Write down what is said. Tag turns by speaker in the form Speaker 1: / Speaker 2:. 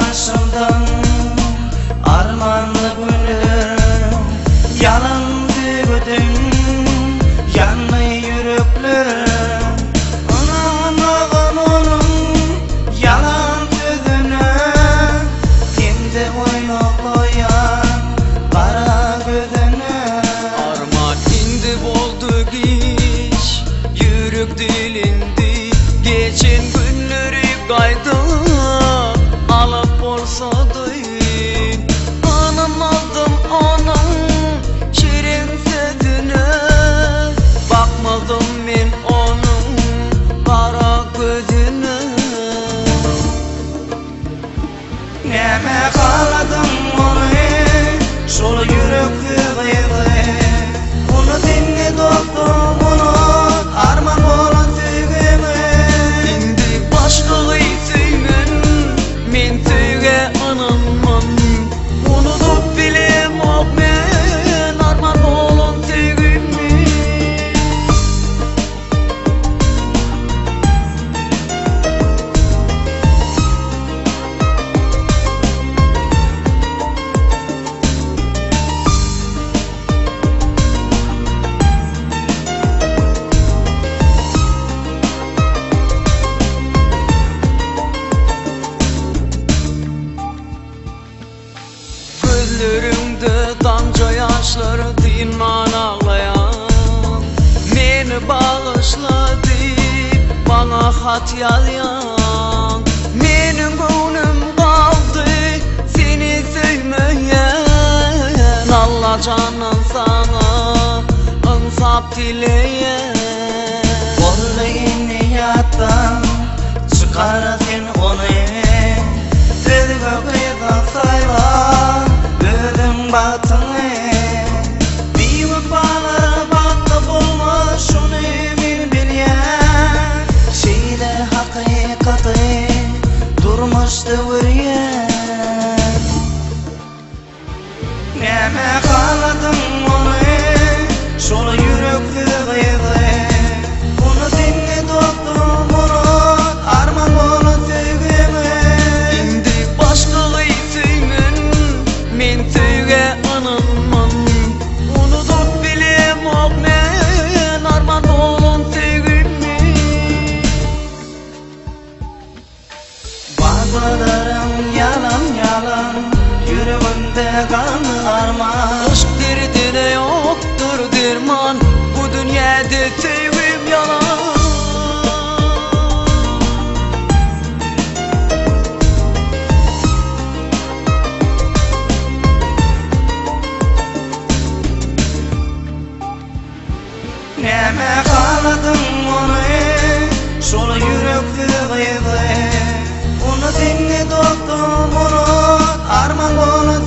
Speaker 1: Başymdan armanly günler, Ýalan söýgüden ýandy ýürekler. Ynanmagyn onuň ýalan sözüne, Sende oýnaklaýan gara gözüne.
Speaker 2: Arman indi boldy giç, ýürek dilindi, Geçen günleri gaýdyp alyp bolsady. Ynanmazdym onuň şirin sözüne, Bakmazdym men onuň gara gözüne.
Speaker 1: Näme haladyň ony, şol ýüreksiz gyzy? Unut indi dostum, unut, arman bolan söýgiňi.
Speaker 2: Indi başga gyz söýmen, men söýgä ynanman. Unudyp bilemok men arman bolan söýgimi. Gözleriňde damja ýaşlar dynman aglaýan. Meni bagyşla diýip maňa hat ýazýan. Meniň göwnüm galdy seni söýmeýän. Alla jandan saňa ynsap dileýän.
Speaker 1: Boldy indi ýatdan çykar sen ony. Özge gyza saýla özüň bagtyňy. Biwepalar bagtly bolmaz şuny men bilýän. Şeýle hakykaty durmuşda görýän. Näme haladyň ony, şol ýüreksiz gyzy? Unut indi dostum, unut, arman bolan söýgiňi.
Speaker 2: Indi başga gyz söýmen, men söýgä ynanman. Unudyp bilemok men arman bolan söýgimi.
Speaker 1: Wadalaryň ýalan ýalan, ýüregimde galdy arman.
Speaker 2: Yşk derdine ýokdur derman, bu dünýäde söýgim ýalan.
Speaker 1: Näme haladyň ony, şol ýüreksiz gyzy? Unut indi dostum, unut, arman bolan.